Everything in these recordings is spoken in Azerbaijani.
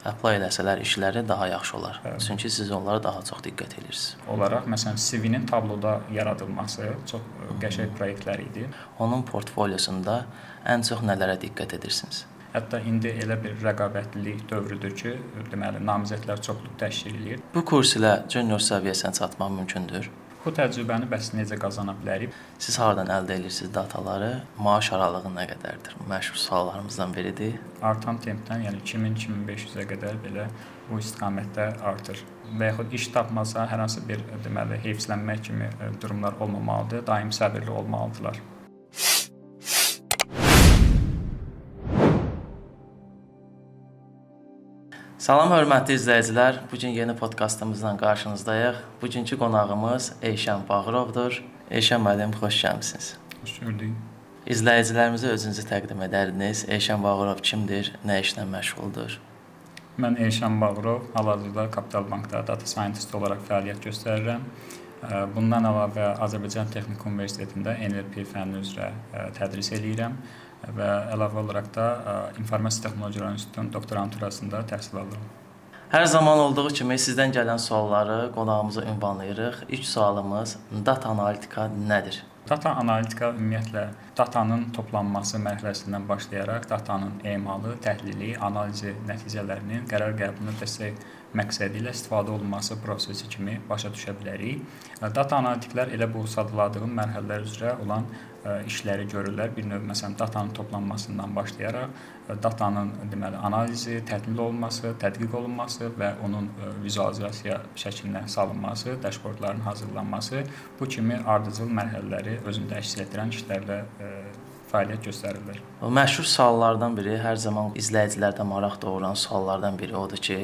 apply eləsələr işləri daha yaxşı olar. Bəli. Çünki siz onlara daha çox diqqət edirsiniz. Olaraq, məsələn, CV-nin tabloda yaradılması çox qəşəng proyektlər idi. Onun portfolyosunda ən çox nələrə diqqət edirsiniz? Hətta indi elə bir rəqabətlilik dövrüdür ki, deməli namizədlər çoxluq təşkil eləyir. Bu kurs ilə junior səviyyəsinə çatmaq mümkündür. Bu təcrübəni bəs necə qazana bilərik? Siz hardan əldə edirsiniz dataları? Maaş aralığı nə qədərdir? Məşhur suallarımızdan biridir. Artan tempdən, yəni 2000-2500-ə qədər belə bu istiqamətdə artır. Və yaxud iş tapmasa hər hansı bir deməli heyfslənmək kimi durumlar olmamalıdır. Daim səbirli olmalıdırlar. Salam hörmətli izləyicilər. Bu gün yeni podkastımızla qarşınızdayıq. Bugünkü qonağımız Elşən Bağırovdur. Elşən müəllim, xoş gəlmisiniz. Xoş gördük. İzləyicilərimizə özünüzü təqdim edərdiniz. Elşən Bağırov kimdir, nə işlə məşğuldur? Mən Elşən Bağırov, hal-hazırda Kapital Bankda data scientist olaraq fəaliyyət göstərirəm. Bundan əlavə Azərbaycan Texniki Universitetində NLP fənni üzrə tədris eləyirəm və əlavə olaraq da İnformasiya Texnologiyaları İnstitutunun doktoranturasında təhsil alıram. Hər zaman olduğu kimi sizdən gələn sualları qonağımıza ünvanlayırıq. İlk sualımız data analitika nədir? Data analitika ümumiyyətlə datanın toplanması mərhələsindən başlayaraq datanın emalı, təhlili, analizi nəticələrinin qərar qəbuluna dəstək məqsədi ilə istifadə olunması prosesi kimi başa düşə bilərik. Data analitiklər elə bu sadaladığım mərhələlər üzrə olan işləri görürlər. Bir növ məsələn datanın toplanmasından başlayaraq datanın deməli analizi, təhlil olunması, tədqiq olunması və onun vizualizasiya şəklinə salınması, dashboardların hazırlanması bu kimi ardıcıl mərhələləri özündə əks etdirən işlərdə fəaliyyət göstərirlər. O məşhur suallardan biri, hər zaman izləyicilərdə maraq doğuran suallardan biri odur ki,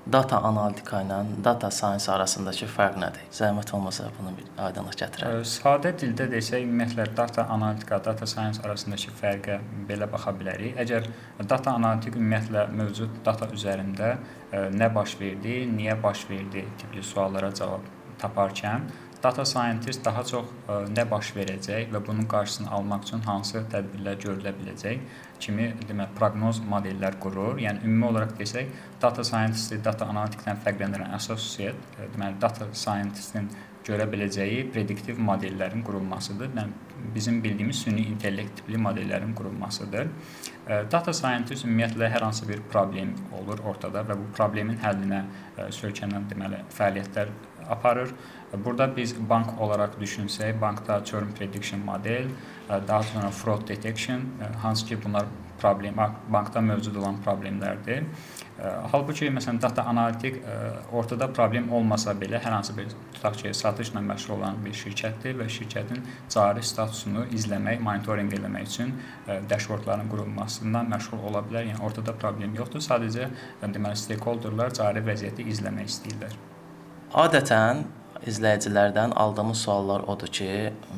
data analitika ilə data science arasındakı fərq nədir? Zəhmət olmasa bunu bir aydınlıq gətirək. Sadə dildə desək, ümumiyyətlə data analitika, data science arasındakı fərqə belə baxa bilərik. Əgər data analitik ümumiyyətlə mövcud data üzərində nə baş verdi, niyə baş verdi tipli suallara cavab taparkən, data scientist daha çox nə baş verəcək və bunun qarşısını almaq üçün hansı tədbirlər görülə biləcək kimi demək proqnoz modellər qurur. Yəni ümumi olaraq desək, data scientisti data analitikdən fərqləndirən əsas xüsusiyyət deməli data scientistin görə biləcəyi prediktiv modellərin qurulmasıdır. Yəni bizim bildiyimiz süni intellekt tipli modellərin qurulmasıdır. Data scientist ümumiyyətlə hər hansı bir problem olur ortada və bu problemin həllinə söykənən deməli fəaliyyətlər aparır. Burada biz bank olaraq düşünsək, bankda churn prediction model, daha sonra fraud detection, hansı ki bunlar problem, bankda mövcud olan problemlərdir. Halbuki məsələn data analitik ortada problem olmasa belə hər hansı bir tutaq ki, satışla məşğul olan bir şirkətdir və şirkətin cari statusunu izləmək, monitorinq eləmək üçün dashboardların qurulmasından məşğul ola bilər. Yəni ortada problem yoxdur. Sadəcə deməli stakeholderlar cari vəziyyəti izləmək istəyirlər. Adətən izləyicilərdən aldığımız suallar odur ki,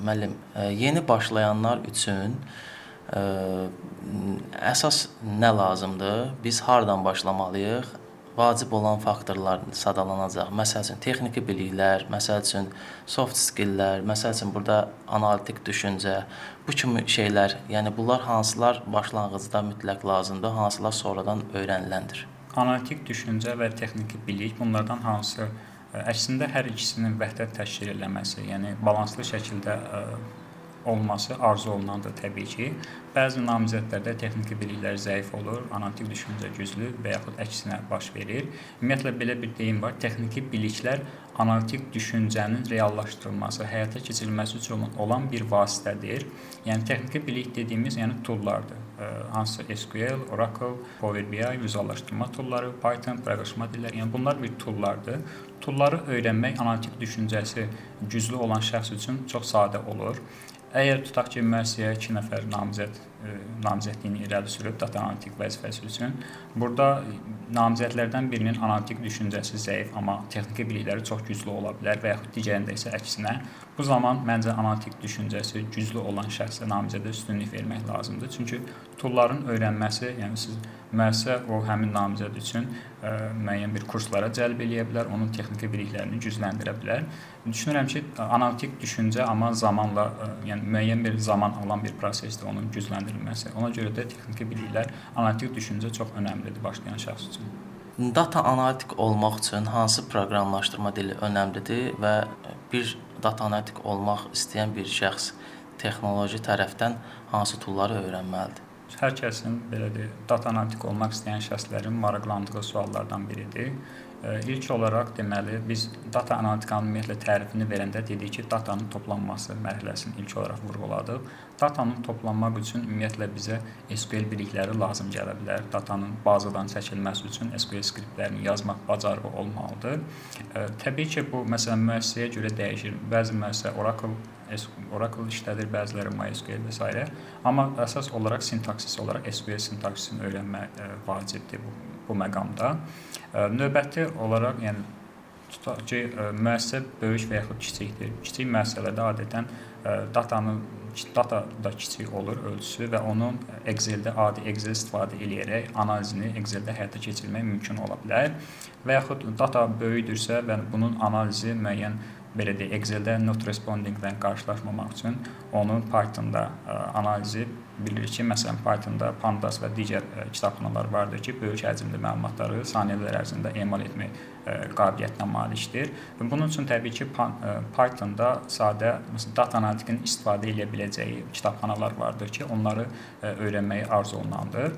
müəllim, yeni başlayanlar üçün əsas nə lazımdır? Biz hardan başlamalıyıq? Vacib olan faktorlar sadalanacaq. Məsəl üçün texniki biliklər, məsəl üçün soft skilllər, məsəl üçün burada analitik düşüncə, bu kimi şeylər, yəni bunlar hansılar başlanğıcda mütləq lazımdır, hansılar sonradan öyrəniləndir? Analitik düşüncə və texniki bilik bunlardan hansı əslində hər ikisinin vəhdət təşkil eləməsi, yəni balanslı şəkildə olması arzu olunandır təbii ki. Bəzi namizədlərdə texniki biliklər zəif olur, analitik düşüncə güclü və yaxud əksinə baş verir. Ümumiyyətlə belə bir deyim var, texniki biliklər analitik düşüncənin reallaşdırılması, həyata keçirilməsi üçün olan bir vasitədir. Yəni texniki bilik dediyimiz, yəni toollardır. Hansı SQL, Oracle, Power BI, vizuallaşdırma toolları, Python, proqramlaşma dilləri, yəni bunlar bir toollardır. Toolları öyrənmək analitik düşüncəsi güclü olan şəxs üçün çox sadə olur. Əgər tutaq ki, müəssisəyə 2 nəfər namizəd namizədliyini irəli sürüb data analitik vəzifəsi üçün, burada namizədlərdən birinin analitik düşüncəsi zəif, amma texniki bilikləri çox güclü ola bilər və yaxud digərində isə əksinə. Bu zaman məncə analitik düşüncəsi güclü olan şəxsə namizədə üstünlük vermək lazımdır. Çünki toolların öyrənməsi, yəni siz müəssisə o həmin namizəd üçün müəyyən bir kurslara cəlb eləyə bilər, onun texniki biliklərini gücləndirə bilər. Düşünürəm ki, analitik düşüncə amma zamanla, yəni müəyyən bir zaman alan bir prosesdir onun gücləndirilməsi. Ona görə də texniki biliklər, analitik düşüncə çox önəmlidir başlayan şəxs üçün. Data analitik olmaq üçün hansı proqramlaşdırma dili önəmlidir və bir data analitik olmaq istəyən bir şəxs texnoloji tərəfdən hansı toolları öyrənməlidir? Hər kəsin belə deyək, data analitik olmaq istəyən şəxslərin maraqlandığı suallardan biridir. İlk olaraq deməli biz data analitikanın ümumiyyətlə tərifini verəndə dedik ki, datanın toplanması mərhələsini ilk olaraq vurğuladıq. Datanın toplanmaq üçün ümumiyyətlə bizə SQL bilikləri lazım gələ bilər. Datanın bazadan çəkilməsi üçün SQL skriptlərini yazmaq bacarığı olmalıdır. Təbii ki, bu məsələn müəssisəyə görə dəyişir. Bəzi müəssisə Oracle işlədir, bəziləri MySQL və s. Amma əsas olaraq sintaksis olaraq SQL sintaksisini öyrənmək vacibdir bu məqamda. Növbəti olaraq, yəni tutaq ki, müəssisə böyük və yaxud kiçikdir. Kiçik müəssisələrdə adətən data da kiçik olur ölçüsü və onun Excel-də adi Excel istifadə eləyərək analizini Excel-də həyata keçirmək mümkün ola bilər. Və yaxud data böyükdürsə və bunun analizi müəyyən belə deyək, Excel-də not responding-dən qarşılaşmamaq üçün onun Python-da analizi bilirik ki, məsələn Python-da Pandas və digər kitabxanalar vardır ki, böyük həcmli məlumatları saniyələr ərzində emal etmək qabiliyyətinə malikdir. Və bunun üçün təbii ki, Python-da sadə məsələn data analitikinin istifadə edə biləcəyi kitabxanalar vardır ki, onları öyrənməyi arzu olunandır.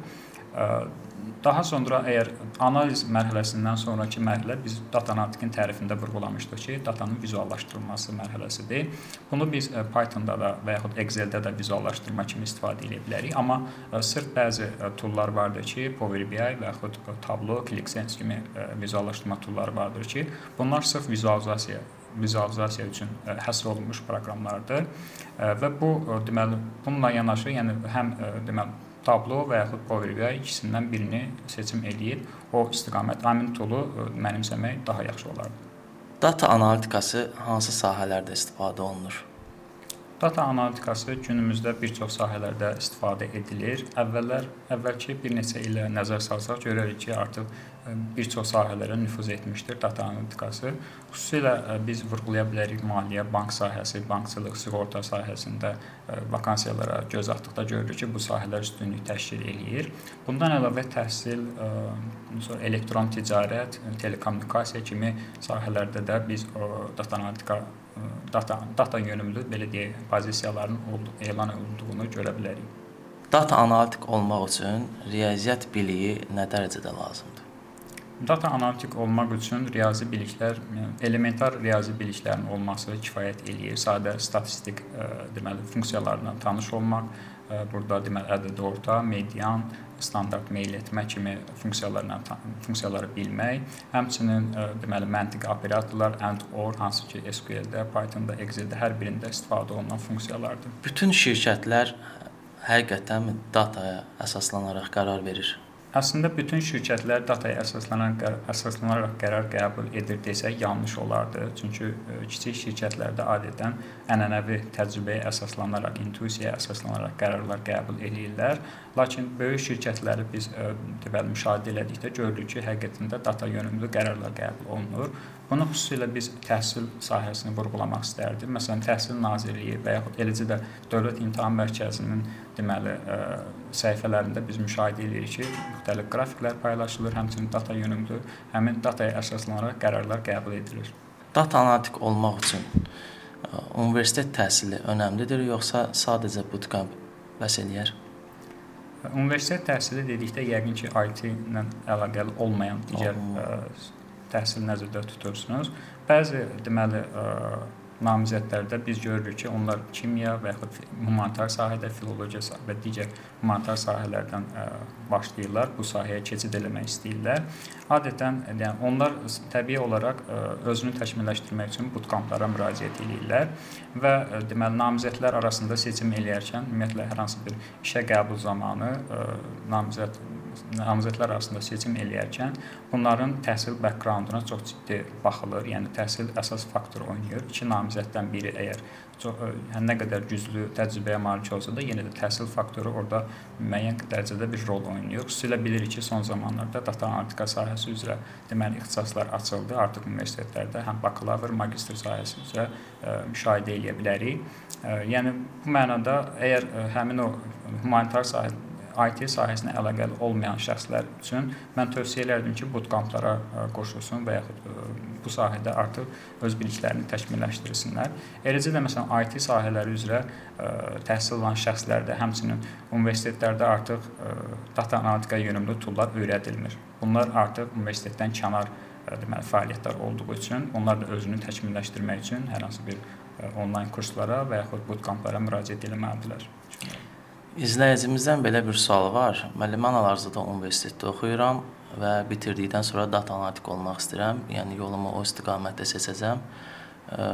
Daha sonra əgər analiz mərhələsindən sonrakı mərhələ biz data analitikin tərifində vurğulamışdıq ki, datanın vizuallaşdırılması mərhələsidir. Bunu biz Python-da da və yaxud Excel-də də vizuallaşdırma kimi istifadə edə bilərik. Amma sırf bəzi toollar vardır ki, Power BI və yaxud Tableau, QlikSense kimi vizuallaşdırma toolları vardır ki, bunlar sırf vizualizasiya üçün həsr olunmuş proqramlardır. Və bu deməli bununla yanaşı, yəni həm deməli Tableau və yaxud Power BI ikisindən birini seçim eləyib o istiqamət həmin toolu mənimsəmək daha yaxşı olardı. Data analitikası hansı sahələrdə istifadə olunur? Data analitikası günümüzdə bir çox sahələrdə istifadə edilir. Əvvəlki bir neçə ilə nəzər salsaq görərik ki, artıq bir çox sahələrə nüfuz etmişdir data analitikası. Xüsusilə biz vurğulaya bilərik maliyyə, bank sahəsi, bankçılıq, sığorta sahəsində vakansiyalara göz atdıqda görürük ki, bu sahələr üstünlük təşkil eləyir. Bundan əlavə təhsil, sonra elektron ticarət, telekommunikasiya kimi sahələrdə də biz data analitika data yönümlü belə deyək, pozisiyaların elan olunduğunu görə bilərik. Data analitik olmaq üçün riyaziyyat biliyi nə dərəcədə lazımdır? Data analitik olmaq üçün riyazi biliklər, elementar riyazi biliklərin olması kifayət eləyir. Sadə statistik deməli funksiyalarla tanış olmaq, burada deməli ədəd orta, median, standart meyl etmə kimi funksiyaları bilmək, həmçinin deməli məntiqi operatorlar and or hansı ki SQL-də, Python-da, Excel-də hər birində istifadə olunan funksiyalardır. Bütün şirkətlər həqiqətənmi dataya əsaslanaraq qərar verir? Əslində bütün şirkətlər dataya əsaslanaraq qərar qəbul edir desək yanlış olardı. Çünki kiçik şirkətlərdə adətən ənənəvi təcrübəyə əsaslanaraq, intuisiyaya əsaslanaraq qərarlar qəbul eləyirlər. Lakin böyük şirkətləri biz deməli müşahidə elədikdə görürük ki, həqiqətən də data yönümlü qərarlar qəbul olunur. Bunu xüsusilə biz təhsil sahəsini vurğulamaq istərdim. Məsələn, Təhsil Nazirliyi və yaxud eləcə də Dövlət İmtahan Mərkəzinin deməli səhifələrində biz müşahidə edirik ki, müxtəlif qrafiklər paylaşılır, həmçinin data yönümlü, həmin dataya əsaslanaraq qərarlar qəbul edilir. Data analitik olmaq üçün universitet təhsili önəmlidir, yoxsa sadəcə bootcamp bəs eləyər? Universitet təhsili dedikdə yəqin ki, IT ilə əlaqəli olmayan digər təhsil nəzərdə tutursunuz. Bəzi deməli namizədlərdə biz görürük ki, onlar kimya və yaxud humanitar sahədə, filologiya və digər humanitar sahələrdən başlayırlar, bu sahəyə keçid eləmək istəyirlər. Adətən, yəni onlar təbii olaraq özünü təkmilləşdirmək üçün bootcamplara müraciət eləyirlər və deməli namizədlər arasında seçim eləyərkən, ümumiyyətlə hər hansı bir işə qəbul zamanı namizədlər arasında seçim eləyərkən bunların təhsil background-una çox ciddi baxılır. Yəni təhsil əsas faktor oynayır. İki namizəddən biri əgər nə qədər güclü təcrübəyə malik olsa da, yenə də təhsil faktoru orada müəyyən dərəcədə bir rol oynayır. Xüsusilə bilirik ki, son zamanlarda data analitika sahəsi üzrə deməli ixtisaslar açıldı. Artıq universitetlərdə həm bakalavr, magistr sahəsi üzrə müşahidə eləyə bilərik. Yəni bu mənada əgər həmin o humanitar sahə IT sahəsinə əlaqəli olmayan şəxslər üçün mən tövsiyə edərdim ki, bootcamplara qoşulsun və yaxud bu sahədə artıq öz biliklərini təkmilləşdirsinlər. Eləcə də məsələn IT sahələri üzrə təhsil alan şəxslər də həmçinin universitetlərdə artıq data analitika yönümlü toollar öyrədilmir. Bunlar artıq universitetdən kənar deməli fəaliyyətlər olduğu üçün onlar da özünü təkmilləşdirmək üçün hər hansı bir onlayn kurslara və yaxud bootcamplara müraciət etməlidirlər. İzləyicimizdən belə bir sual var. Müəllim, mən hal-hazırda universitetdə oxuyuram və bitirdikdən sonra data analitik olmaq istəyirəm. Yəni yolumu o istiqamətdə seçəcəm.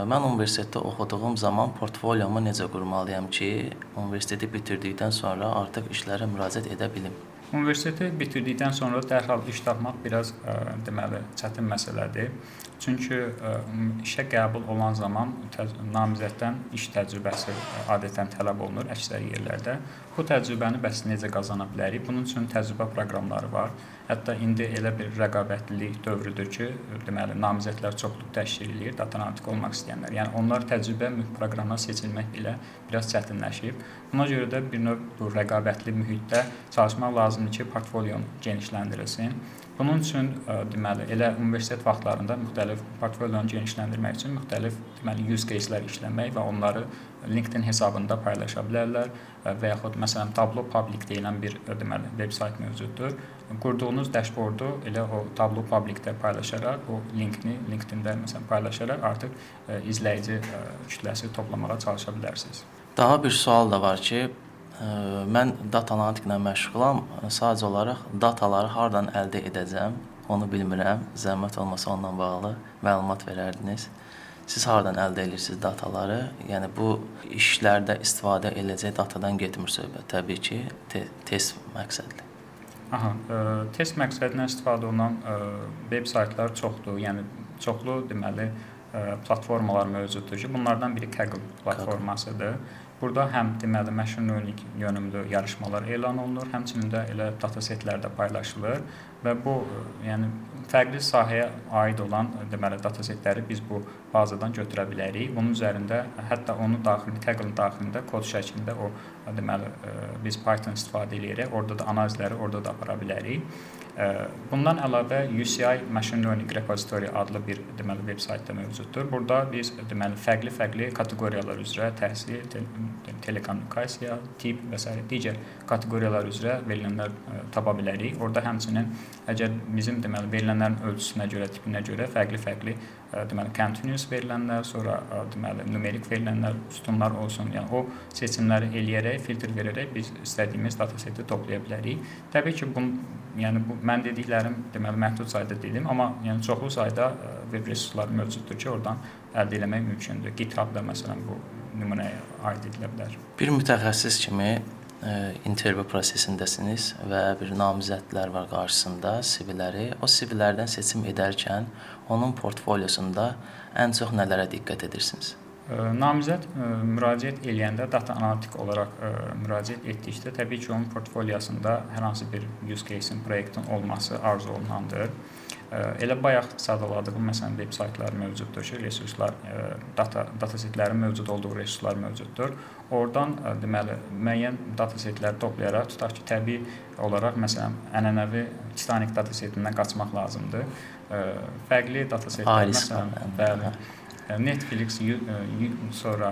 Mən universitetdə oxuduğum zaman portfolyomu necə qurmalıyam ki, universiteti bitirdikdən sonra artıq işlərə müraciət edə bilim? Universiteti bitirdikdən sonra dərhal iş tapmaq biraz deməli çətin məsələdir. Çünki işə qəbul olan zaman namizəddən iş təcrübəsi adətən tələb olunur əksər yerlərdə. Bu təcrübəni bəs necə qazana bilərik? Bunun üçün təcrübə proqramları var. Hətta indi elə bir rəqabətlilik dövrüdür ki, deməli namizədlər çoxluq təşkil eləyir, data analitik olmaq istəyənlər. Yəni onlar təcrübə proqramına seçilmək belə biraz çətinləşib. Buna görə də bir növ bu rəqabətli mühitdə çalışmaq lazımdır ki, portfolion genişləndirilsin. Bunun üçün deməli elə universitet vaxtlarında müxtəlif portfolionu genişləndirmək üçün müxtəlif deməli use case-lər işləmək və onları LinkedIn hesabında paylaşa bilərlər və yaxud məsələn Tableau Public deyilən bir deməli veb sayt mövcuddur. Qurduğunuz dashboardu elə o Tableau Public-də paylaşaraq, o linkini LinkedIn-də məsələn paylaşaraq artıq izləyici kütləsi toplamağa çalışa bilərsiniz. Daha bir sual da var ki, mən data analitiklə məşğulam. Sadəcə olaraq dataları hardan əldə edəcəm, onu bilmirəm. Zəhmət olmasa onunla bağlı məlumat verərdiniz. Siz hardan əldə edirsiniz dataları? Yəni bu işlərdə istifadə ediləcək datadan getmir söhbət. Təbii ki, test məqsədli. Aha, test məqsədinə istifadə olunan veb saytlar çoxdur. Yəni çoxlu deməli platformalar mövcuddur ki, bunlardan biri Kaggle platformasıdır. Burada həm deməli machine learning yönümlü yarışmalar elan olunur, həmçinin də elə datasetlər də paylaşılır və bu yəni fərqli sahəyə aid olan deməli datasetləri biz bu bazadan götürə bilərik. Bunun üzərində hətta onu daxilində Kaggle-ın daxilində kod şəklində o deməli biz Python istifadə eləyərək orada da analizləri orada da apara bilərik. Bundan əlavə UCI Machine Learning Repository adlı bir deməli veb saytda mövcuddur. Burada biz deməli fərqli-fərqli kateqoriyalar üzrə təhsil, telekommunikasiya, tibb və sairə digər kateqoriyalar üzrə verilənlər tapa bilərik. Orada həmçinin əgər bizim deməli verilənlərin ölçüsünə görə, tipinə görə fərqli-fərqli deməli continuous verilənlər, sonra deməli numerik verilənlər, sütunlar olsun. Yəni o seçimləri eləyərək, filtr verərək biz istədiyimiz dataseti toplaya bilərik. Təbii ki, bu yəni bu mən dediklərim deməli məhdud sayda dedim, amma yəni çoxlu sayda web resurslar mövcuddur ki, oradan əldə eləmək mümkündür. GitHub-da məsələn bu nümunəyə aid edilə bilər. Bir mütəxəssis kimi intervyu prosesindəsiniz və bir namizədlər var qarşısında, CV-ləri. O CV-lərdən seçim edərkən onun portfolyosunda ən çox nələrə diqqət edirsiniz? Namizəd müraciət eləyəndə data analitik olaraq müraciət etdikdə təbii ki, onun portfolyosunda hər hansı bir use case-in, proyektin olması arzu olunandır. Elə bayaq sadaladığım məsələn veb saytlar mövcuddur ki, resurslar, datasetlərin mövcud olduğu resurslar mövcuddur. Oradan deməli müəyyən datasetləri toplayaraq tutaq ki, təbii olaraq məsələn ənənəvi Titanic datasetindən qaçmaq lazımdır. Fərqli datasetlər məsələn, bəli. Netflix, sonra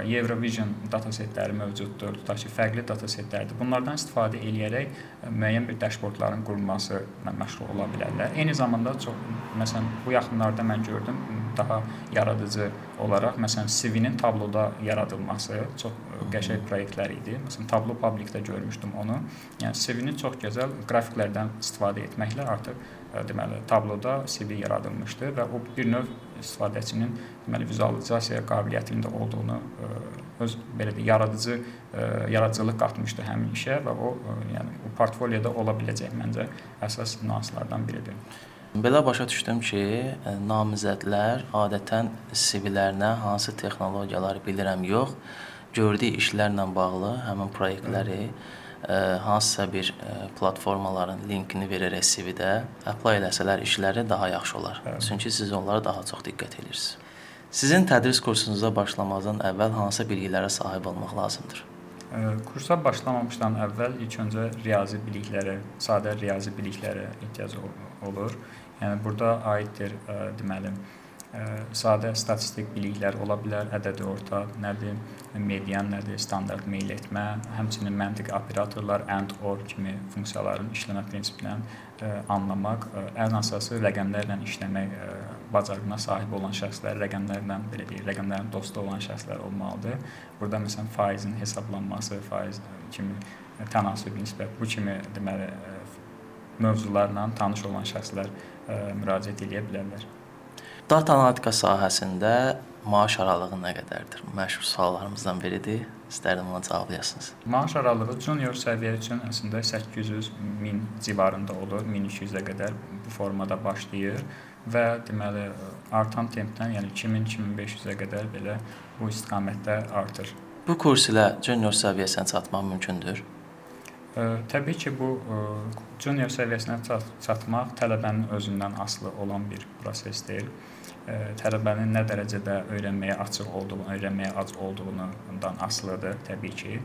Eurovision datasetləri mövcuddur. Tutaq ki, fərqli datasetlərdir. Bunlardan istifadə eləyərək müəyyən bir dashboardların qurulması ilə məşğul ola bilərlər. Eyni zamanda çox məsələn bu yaxınlarda mən gördüm daha yaradıcı olaraq məsələn CV-nin tabloda yaradılması çox qəşəng proyektlər idi. Məsələn Tableau Public-də görmüşdüm onu. Yəni CV-ni çox gözəl qrafiklərdən istifadə etməklə artıq deməli tabloda CV yaradılmışdı və o bir növ istifadəçinin deməli vizualizasiya qabiliyyətinin də olduğunu öz belə də yaradıcı yaradıcılıq qatmışdı həmin işə və o yəni o portfolioda ola biləcək məncə əsas nüanslardan biridir. Belə başa düşdüm ki, namizədlər adətən CV-lərinə hansı texnologiyaları bilirəm yox, gördüyü işlərlə bağlı həmin proyektləri hansısa bir platformaların linkini verərək CV-də apply eləsələr işləri daha yaxşı olar. Evet. Çünki siz onlara daha çox diqqət edirsiniz. Sizin tədris kursunuza başlamazdan əvvəl hansı biliklərə sahib olmaq lazımdır? Kursa başlamamışdan əvvəl ilk öncə riyazi biliklərə, sadə riyazi biliklərə ehtiyac olur. Yəni burada aiddir deməli sadə statistik biliklər ola bilər, ədədi orta nədir, median nədir, standart meyl etmə, həmçinin məntiqi operatorlar, and, or kimi funksiyaların işləmə prinsipini anlamaq, ən əsası rəqəmlərlə işləmək bacarığına sahib olan şəxslər, rəqəmlərlə belə deyək, rəqəmlərin dostu olan şəxslər olmalıdır. Burada məsələn faizin hesablanması, faiz kimi tənasüb, nisbət bu kimi deməli mövzularla tanış olan şəxslər müraciət eləyə bilərlər. Data analitika sahəsində maaş aralığı nə qədərdir? Məşhur suallarımızdan biridir. İstərdim ona cavablayasınız. Maaş aralığı junior səviyyə üçün əslində 800 min civarında olur. 1200-ə qədər bu formada başlayır və deməli artan tempdən, yəni 2000-2500-ə qədər belə bu istiqamətdə artır. Bu kurs ilə junior səviyyəsinə çatmaq mümkündür? Təbii ki, bu junior səviyyəsinə çatmaq tələbənin özündən asılı olan bir prosesdir. Tələbənin nə dərəcədə öyrənməyə açıq olduğunu, öyrənməyə ac olduğundan asılıdır təbii ki.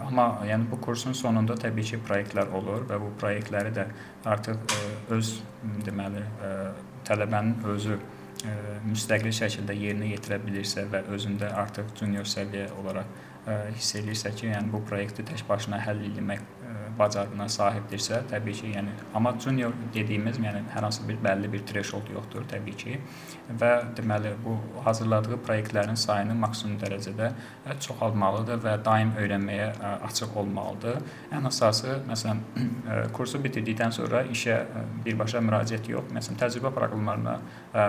Amma yəni bu kursun sonunda təbii ki, proyektlər olur və bu proyektləri də artıq öz deməli tələbənin özü müstəqil şəkildə yerinə yetirə bilirsə və özündə artıq junior səviyyə olaraq hiss eləyirsə ki, yəni bu proyekti tək başına həll etmək bacarığına sahibdirsə, təbii ki, yəni amma junior dediyimiz, yəni hər hansı bir bəlli bir threshold yoxdur təbii ki. Və deməli bu hazırladığı proyektlərin sayını maksimum dərəcədə çoxaltmalıdır və daim öyrənməyə açıq olmalıdır. Ən əsası, məsələn, kursu bitirdikdən sonra işə birbaşa müraciət yox, məsələn, təcrübə proqramlarına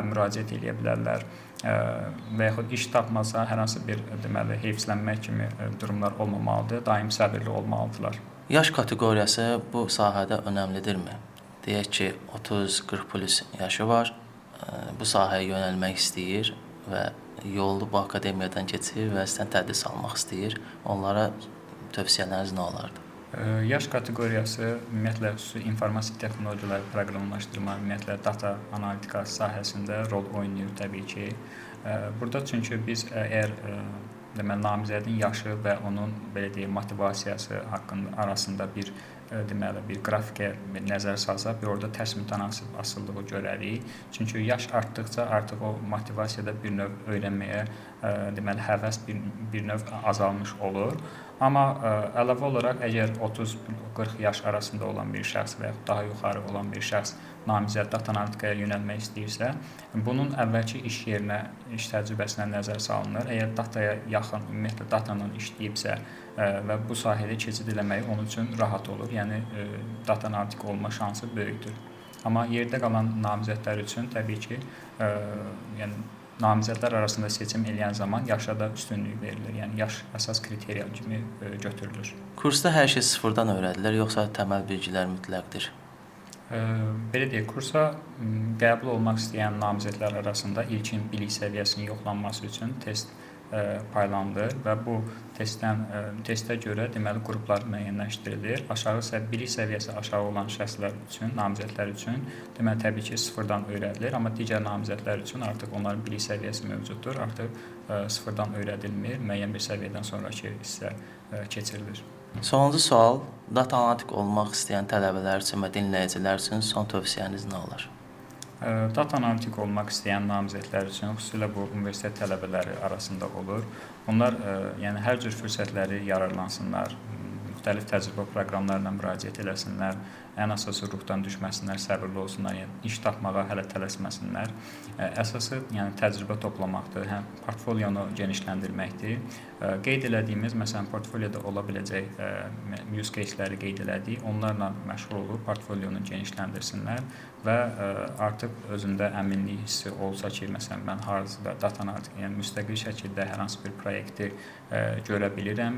müraciət eləyə bilərlər və yaxud iş tapmasa hər hansı bir deməli heyfslənmə kimi durumlar olmamalıdır, daim səbirli olmalıdırlar. Yaş kateqoriyası bu sahədə önəmlidirmi? Deyək ki, 30-40 plus yaşı var, bu sahəyə yönəlmək istəyir və yolu bu akademiyadan keçir və sizdən tədris almaq istəyir. Onlara tövsiyələriniz nə olardı? Yaş kateqoriyası ümumiyyətlə xüsusi informasiya texnologiyaları, proqramlaşdırma, ümumiyyətlə data analitika sahəsində rol oynayır təbii ki. Burada çünki biz əgər deməli namizədin yaşı və onun belə deyək motivasiyası haqqında arasında bir deməli bir qrafikə bir nəzər salsaq, bir orada tərs mütənasib asılılığı görərik. Çünki yaş artdıqca artıq o motivasiyada bir növ öyrənməyə deməli həvəs bir növ azalmış olur. Amma əlavə olaraq əgər 30-40 yaş arasında olan bir şəxs və yaxud daha yuxarı olan bir şəxs namizəd data analitikaya yönəlmək istəyirsə, bunun əvvəlki iş yerinə, iş təcrübəsinə nəzər salınır. Əgər dataya yaxın, ümumiyyətlə datanla işləyibsə və bu sahədə keçid eləməyi onun üçün rahat olur. Yəni data analitik olma şansı böyükdür. Amma yerdə qalan namizədlər üçün təbii ki, yəni namizədlər arasında seçim eləyən zaman yaşa da üstünlük verilir. Yəni yaş əsas kriteriya kimi götürülür. Kursda hər şey sıfırdan öyrədilir, yoxsa təməl bilgilər mütləqdir? Belə deyək, kursa qəbul olmaq istəyən namizədlər arasında ilkin bilik səviyyəsinin yoxlanması üçün test paylanılır və bu testdən testə görə deməli qruplar müəyyənləşdirilir. Aşağı bilik səviyyəsi aşağı olan şəxslər üçün, namizədlər üçün deməli təbii ki, sıfırdan öyrədilir, amma digər namizədlər üçün artıq onların bilik səviyyəsi mövcuddur. Artıq sıfırdan öyrədilmir, müəyyən bir səviyyədən sonrakı hissə keçirilir. Sonuncu sual, data analitik olmaq istəyən tələbələr üçün və dinləyicilər üçün son tövsiyəniz nə olar? Data analitik olmaq istəyən namizədlər üçün, xüsusilə bu universitet tələbələri arasında olur. Onlar yəni hər cür fürsətləri yararlansınlar, müxtəlif təcrübə proqramlarına müraciət eləsinlər, ən əsası ruhdan düşməsinlər, səbirli olsunlar, yəni iş tapmağa hələ tələsməsinlər. Əsası yəni təcrübə toplamaqdır, həm portfolionu genişləndirməkdir. Qeyd elədiyimiz, məsələn, portfolioda ola biləcək use case-ləri qeyd elədik, onlarla məşğul olub portfolionu genişləndirsinlər və artıq özündə əminlik hissi olsa ki, məsələn, mən hardasa data analitik, yəni müstəqil şəkildə hər hansı bir proyekti görə bilirəm,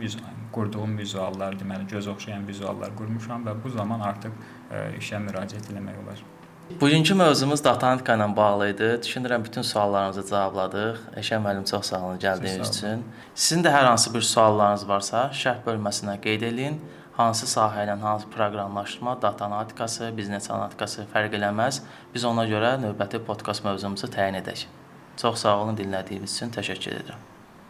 qurduğum vizuallar, deməli göz oxşayan vizuallar qurmuşam və bu zaman artıq işə müraciət eləmək olar. Bugünkü mövzumuz data analitika ilə bağlı idi. Düşünürəm bütün suallarımızı cavabladıq. Eşən müəllim, çox sağ olun gəldiyiniz üçün. Sizin də hər hansı bir suallarınız varsa, şərh bölməsinə qeyd eləyin. Hansı sahə ilə hansı proqramlaşdırma, data analitikası, biznes analitikası fərq eləməz. Biz ona görə növbəti podkast mövzumuzu təyin edək. Çox sağ olun dinlədiyiniz üçün. Təşəkkür edirəm.